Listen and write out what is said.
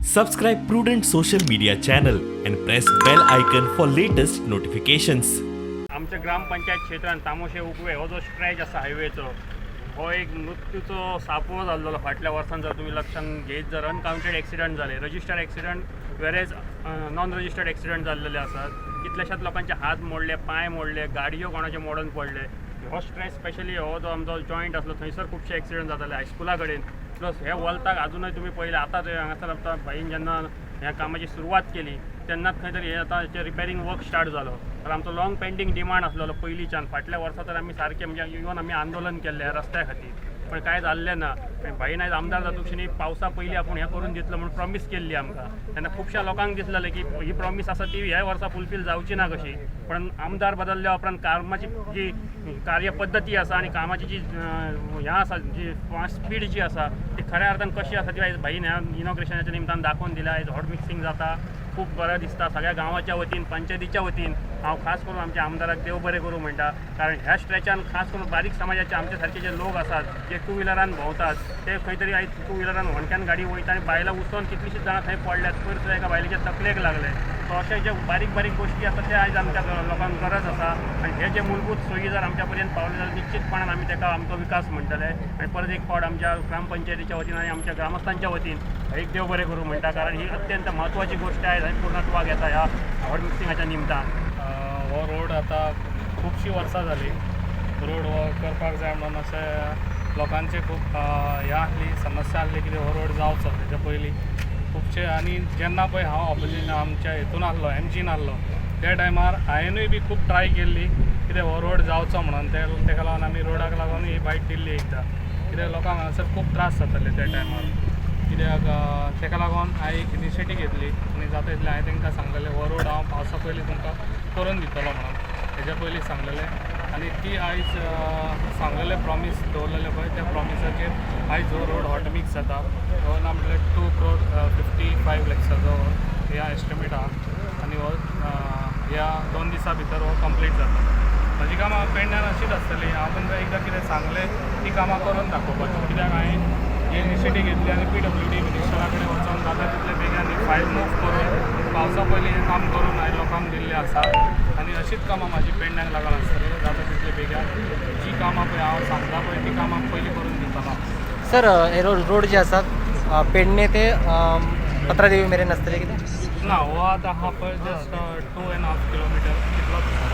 Subscribe Prudent social media channel and press bell icon for latest notifications. आमच्या ग्रामपंचायत क्षेत्रांत तामोशे उकवे हो जो स्ट्रेच आसा हायवेचो हो एक मृत्यूचो सापो जाल्लो. फाटल्या वर्सान जर तुमी लक्षान घेत जर अनकावंटेड एक्सिडंट जाले, registered accident whereas non registered accident जाल्लेले आसात. कितल्याशाच लोकांचे हात मोडले, पांय मोडले, गाडयो कोणाचे मोडून पडले. हो स्ट्रेच स्पेशली हो जो आमचो जॉयंट आसलो थंयसर खुबशे एक्सिडंट जाताले हायस्कुला कडेन. प्लस हे वलताक आजुनूय तुमी पळयलें आतां ते हांगासर आतां भाईन जेन्ना ह्या कामाची सुरवात केली तेन्नाच खंय तरी हे आतां हेचे रिपेरींग वर्क स्टार्ट जालो. तर आमचो लॉंग पेंडींग डिमांड आसलेलो पयलींच्यान. फाटल्या वर्सा तर आमी सारकें म्हणजे इवन आमी आंदोलन केल्लें ह्या रस्त्या खातीर, पण कांय जाल्लें ना. आनी भाईन आयज आमदार जातूक पावसा पयलीं आपूण हें करून दितलो म्हूण प्रॉमीस केल्ली आमकां. तेन्ना खुबश्या लोकांक दिसलेलें की ही प्रॉमीस आसा ती ह्या वर्सा फुलफील जावची ना कशी. पण आमदार बदलल्या उपरांत कामाची जी कार्यपद्दती आसा आनी कामाची जी हें आसा, जी फास्ट स्पीड जी आसा ती खऱ्या अर्थान कशी आसा ती आयज भाईन ह्या इनॉग्रेशनाच्या निमतान दाखोवन दिल्या. आयज हॉट मिक्सिंग जाता, खूब बरें दिसता. सगळ्या गांवाच्या वतीन, पंचायतीच्या वतीन हांव खास करून आमच्या आमदाराक देव बरें करूं म्हणटा, कारण ह्या स्ट्रेचान खास करून बारीक समाजाचे आमच्या सारके जे लोक आसात जे टू व्हिलरान भोंवतात ते खंय तरी आयज टू व्हिलरान व्हणक्यान गाडी वयता आनी बायलां उसोन कितलींशींच जाणां थंय पडल्यात. पयर सुद्दां एका बायलेच्या तकलेक लागले. सो अशे जे बारीक बारीक गोश्टी आसात ते आयज आमच्या लोकांक गरज आसा आनी हे जे मूलभूत सोयी जर आमच्या पर्यंत पावले जाल्यार निश्चितपणान आमी ताका आमचो विकास म्हणटले. आनी परत एक फावट आमच्या ग्रामपंचायतीच्या वतीन आनी आमच्या ग्रामस्थांच्या वतीन एक देव बरें करूं म्हणटा, कारण ही अत्यंत म्हत्वाची गोश्ट आयज आनी पूर्णत्वाक येता ह्या हॉट मिक्सिंगाच्या निमतान. हो रोड आतां खुबशीं वर्सां जालीं रोड हो करपाक जाय म्हणून अशें लोकांचे खूब हें आहली, समस्या आहली कितें हो रोड जावचो तेच्या पयलीं खुबशे. आनी जेन्ना पळय हांव ऑपोजिशन आमच्या हितून आहलो, एमजीन आहलो, त्या टायमार हांवेनूय बी खूब ट्राय केल्ली कितें हो रोड जावचो म्हणून. ते तेका लागून आमी रोडाक लागून ही बायट दिल्ली एकदां, कित्याक लोकांक हांगासर खूब त्रास जाताले त्या टायमार. कित्याक तेका लागून हांवें एक इनिशिएटीव घेतली आनी जाता तितलें हांवें तांकां सांगलेलें हो रोड हांव पावसा पयलीं तुमकां करून दितलो म्हणून हेज्या पयलीं सांगलेलें. आनी ती आयज सांगलेलें, प्रॉमीस दवरलेलें पळय, त्या प्रॉमिसाचेर आयज हो रोड हॉट मिक्स जाता. हो ना म्हटल्यार 2 क्रोड 55 लॅक्साचो ह्या एस्टिमेट आहा आनी हो ह्या 2 दिसां भितर हो कंप्लीट जाता. म्हजी कामां पेडण्यान अशीच आसतली. हांव तुमकां एकदां कितें सांगलें ती कामां करून दाखोवपाची, कित्याक हांवें ही इनिशिएटीव घेतली आनी पीडब्ल्यूडी मिनिस्टरा कडेन वचोन जाता तितले बेगीन ही फायल मूव करून पावसा पयलीं हें काम करून हांवें लोकांक दिल्लें आसा. आनी अशीच कामां म्हाजी पेडण्याक लागून आसतली. जाता तितले बेगीन जी कामां पळय हांव सांगता पळय ती कामां पयलीं करून दितलो. सर, हे रोड जे आसा पेडणे ते पत्रादेवी मेरेन आसतले कितें? ना, हो आतां आहा पळय just 2.5 kilometre तितलोच आसा.